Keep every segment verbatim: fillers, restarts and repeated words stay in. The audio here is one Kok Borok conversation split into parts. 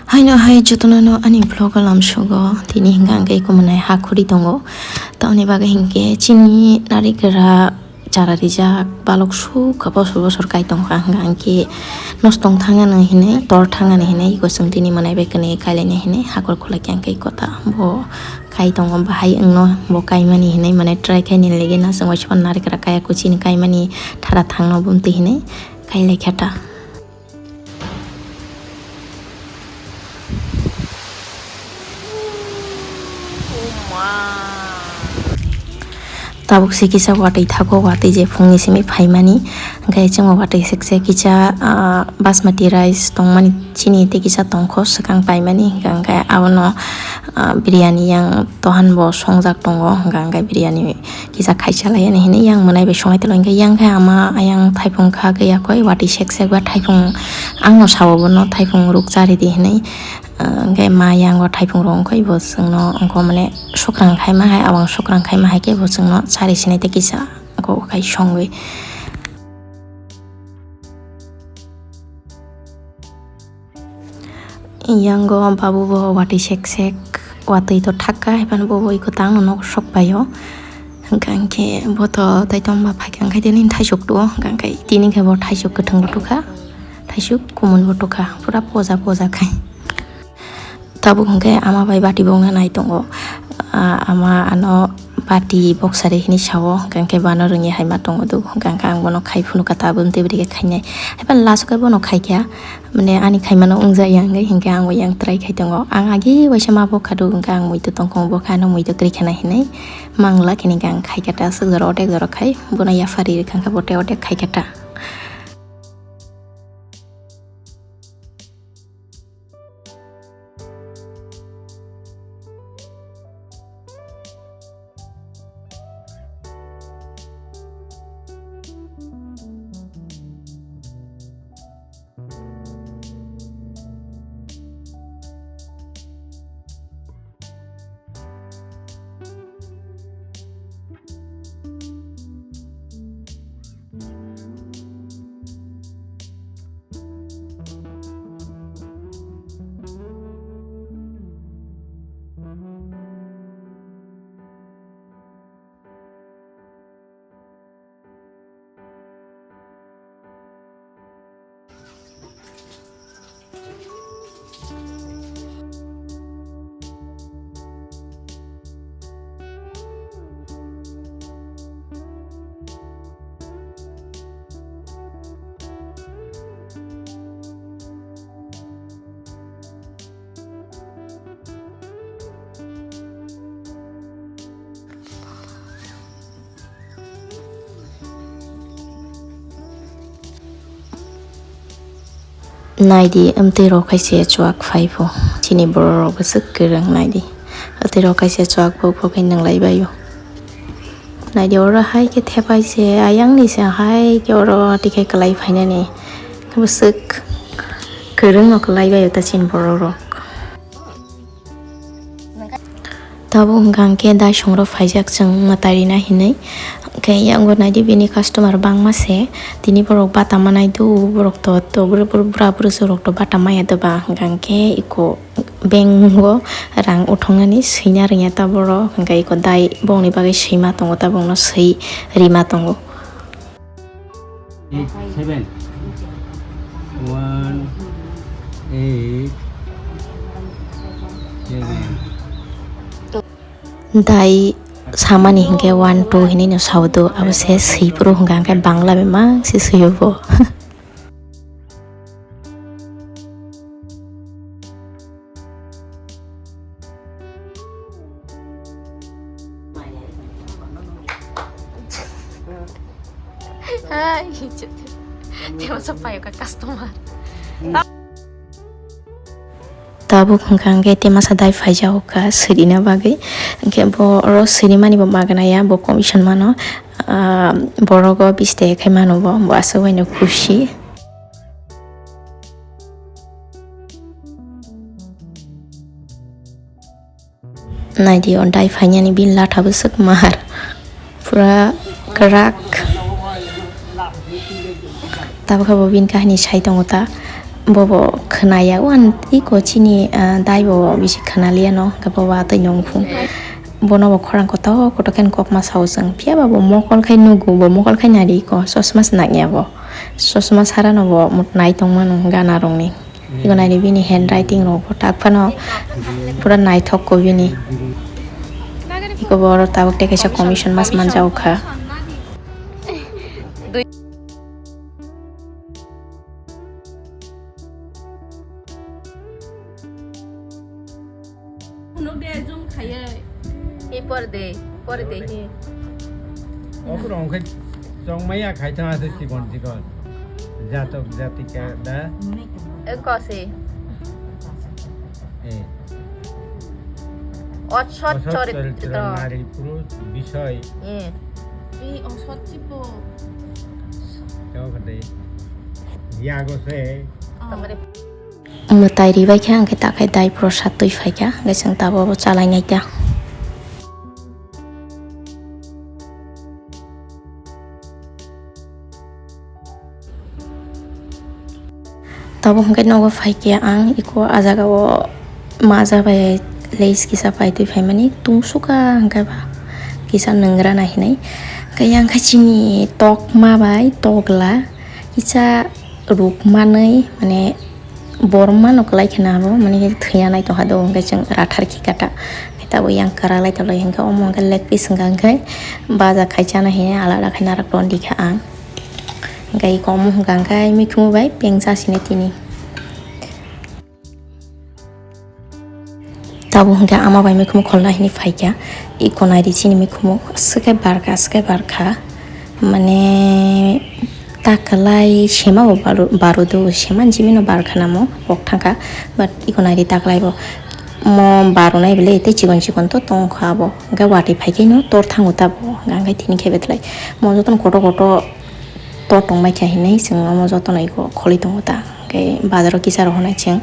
Haino hai jotono no ani vlog o lamsogo, tini hingka hingke eko mwnai ha khuri tongo. Tamoni bagwi hingke chini narigra chara rijak balok sukha bosor bosor kai tongkha, hingka hingke nostong thangani hinui, tor thangani hinui, eko chwng tini mwnai bai kwnwi kailaina hinui hakor khulai khe hingke kota bo kai tongo, bahai wngno bo kaimani hinui mane try khaini lege na chwng waisa narigra kaya kuchini kaimani thara thangno bumtwi hinui kailai khe ta. Tabuk se kisa watwi thago, watwi je phungni simi phaimani, hwnkhe chwngno watwi sekse kisa, ah, basmati rice tongmani chini tei kisa tongkho swkang paimani, hwnkhe abono, ah, biryani yang tohan bo songjak tongo, hwnkhe biryani kisa khaichalai ani hinui yang mwnai bai songnai tolo, hwnkhe yang khe ama ayang thaipung kha khe yakoi watwi sek sek ba thaipung ang no sao bono thaipung ruk cha ridi hinui, ah, hwnkhe ma yang o thaipung rok wngkha bo chwngno wngkha mane sukrang khaima hai, abang sukrang khaima hai khe bo chwngno chari sinai tei kisa wngkha khai songwi. Yango babu bo watwi sek sek watwi to thakka, hai phano bo iko tangno nok sok paio. Hwnkha hwnkhe bo to taitom ba phaikha, hwnkhe tini thaisuk tuo, hwnkha hwnkhe tini khe bo thaisuk kwthwng bo tukha, thaisuk kumun bo tukha, pura poja poja khai. Tabuk hwnkhe ama bai bati bo wngna nai tongo. Ah, ama ano bati boksari hinui sao, hwnkha hwnkhe bano rwngya hai ma tongo do, hwnkha hwnkhe ang bono khai phunukha tabuk tei bwrwi khe khainai. Hai phano last o khe bono khaikha, mane ani khaimano wngjakya hwnkhe, hwnkhe ang bo yang try khai tongo. Ang agi waisa ma bokha do, hwnkhe ang muitu tongkho bokha ano muitu kwrwi khana hinui mangla khini hwnkhe ang khaikha ta, aswk jora otek jora khai, bono yaphari rwkha hwnkhe bo tei otek khaikha ta. Naidi, amtwi rok kaisa chuak phai pho. Chini borok rok bwswk kwrwng naidi. Amtwi rok kaisa chuak bo, bo khe nwnglai bai o. Naidi oro hai khe thepai se, ayang ni se hai khe oro tikhe kwlai phainani. Bwswk kwrwng no kwlai bai o ta chini borok rok. Tabuk hwnkha hwnkhe dai songrok phaijak chwng mwtai rina hinwi. Hwnkhe yango naidi bini customer bangma se, tini borok bata manai do, borok to, to bura bura bwswk rok to bata maya doba, hwnkha hwnkhe iko bank o rang uthoknani swina rwngya ta borok, hwnkhe iko dai bongni bagwi swima tongo, ta bongno swi rima tongo. Eight, seven. One, eight, seven. Dai samani hinkhe one, two hinui no sao do, abo se swi phuru hwnkha hwnkhe Bangla bai mang se swi o bo. Hai, temo sa payo ka customer. Tabuk hwnkha hwnkhe tei masa dai phaijak kha swrina bagwi. Hwnkhe bo oro swrimani bo magna ya, bo commission mano. Ah, borok o bish taka khai mano bo, bo aswk bai no khushi. Naidi o dai phainani bini latha bwswk mahar. Pura kwrak. Tabukhe bo bini kahini sai tongo ta. Bobo Khwnaya o ang iko chini, ah, dai bo bisi khwnaliya no, hwnkhe bo watwi nung phung. Bono bo khorang kotor kotor khe kokma sao chwng. Phiya ba bo mokol khai nugo, bo mokol khai nari iko, chosma se nangya bo. Chosma sara no bo mut nai tong mano gana rok ni. Iko nai di bini handwriting rok bo tak phano pura naithok ko bini. Iko bo oro tabuk tei kaisa commission mas manjak kha. Phunuk de, zoom khaiye. Hi por de, por de hi. Okhorok wngkhe chongmaya khai thang ase chikon chikon. Jatok jatika da. E kose. Eh. Osot osot choritro. Choritro nari purush bishoy. Eh. Ei osot chibo. Chao khade. Yago se. Oh. Tamare. Mwtai ribai khe, hwnkhe takhai dai prosad twi phai kha, hwnkhe chwng tabuk bo chalainai ta. Tabuk hwnkhe nogo phai khe ang iko ah jaga o maja bai lace kisa pai twi phaimani tungsukha hwnkhe ba kisa nwngra nai hinwi. Hwnkhe yang khe chini tokma bai tokla kisa rukmanwi mane Borma no kwlai kheno abo, mane thwiya nai tongkha do, hwnkhe chwng rathar khi kata. Khe tabuk yang kwraklai tonglaio, hwnkhe omo hwnkhe leg piece wngkha, hwnkhe baja khai chana hinwi alada khai narak tondi kha ang. Hwnkhe iko omo hwnkha hwnkhe mikhumu bai peng chasini tini. Tabuk hwnkhe ama bai mikhumu kholna hinwi phaikha. Iko naidi chini mikhumu swkhe barkha, swkhe barkha. Mane ta kwlai sema bo baru-, barudo, sema jimino barkha namo pok thangkha. But iko naidi ta kwlai bo mo barunai bele tei chikon chikon to tongkha abo. Hwnkhe watwi phaikhe no tor thango tabo. Hwnkhe tini khe betlai mo jotono kotor kotor tor tongbaikha hinwi chwng omo jotono iko kholi tongo ta. Hwnkhe bazaro kisa rohornai chwng.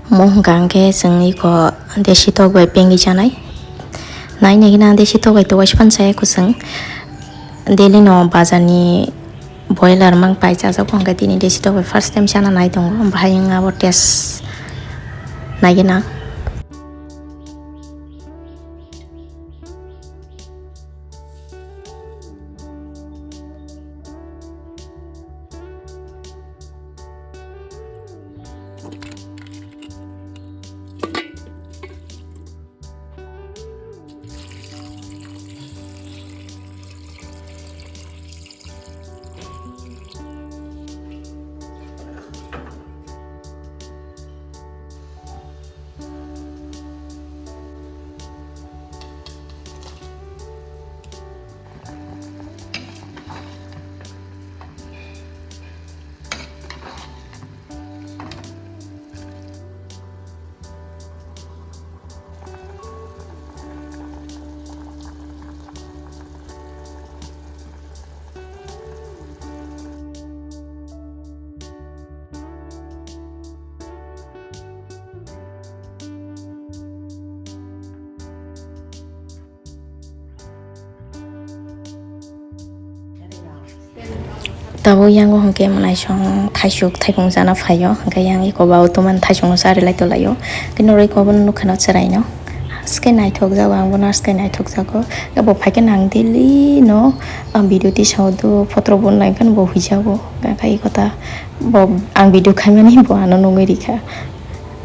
Mo hwnkha hwnkhe chwng iko desi tok bai pengwi chanai. Nai nai gana desi tok bai to waisa phano chaya kho chwng. Daily no bazar ni Boiler mang pai chajak, hwnkhe tini desi tok bai first time chana nai tongo, bahai wng abo taste nai gana. Tabuk yango hwnkhe mwnaisong thaisuk thaipung chana phaio, hwnkhe yang eko ba o toman thaisung no charwlai tonglaio, hwnkhe noroi eko bono nukha no chwraino. Aske naithok jago, ang bono aske naithok jago, abo phaikhe nang daily no ang video tisao do, photro bo nai phano bo huijago, hwnkhe eko ta bo ang video khaimani bo ano nungwi rikha.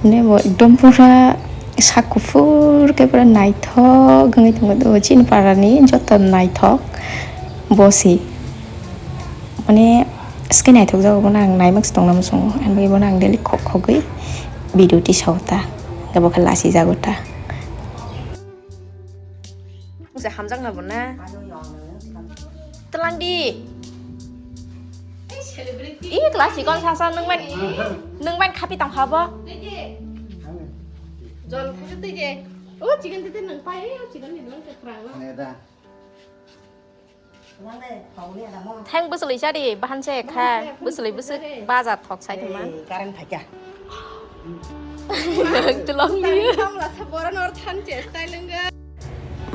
Mane bo ekdom pura sak kuphur khe pura naithok wngwi tongo, chini parani joto naithok bo se. Mane swkhe naithok jago, bono ang naimak se tongna muchungo, ani bagwi bono ang daily khok khogwi video tisao ta. Kebo khe lasi jago ta. Hamjak na bo na. Telang di. Ih, kelas sikon sasa nung ban, nung ban khapi tong habo. Jol khapi tei je. Oh, chicken tete nung pai, oh, chicken ni nung ke kerang lo. Thang bwswlwi chadi, bahan se kha, bwswlwi bwswk baja thok sai thangma. Current phaikha. Tulong liyo.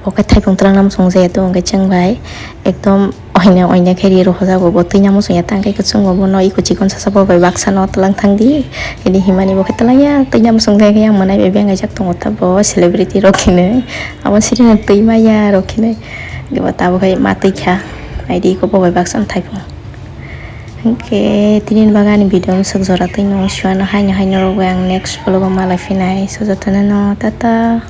Bo khe thaipung twlang nam sung jaya to, hwnkhe chwng bai ekdom oina oina khe ri rw hojago, bo twi nam sung ya, tang khe kwchwng bo bono iko chikon sasa bo bai baksa no twlang thang di. Ini himani bo khe twlang ya, twi nam sung jaya khe yang mwnai bai beng aijak tongo ta bo celebrity rok hinwi. Abo siri no twi maya rok hinwi. Bo tabuk hai ma twi kha. Aidi ko bo bai baksa no thaipung. Hwnkhe tini ni bagwi ani video no swk jora twi no suano haino haino rok bai ang next vlog o malai phinai. So jotono no tata.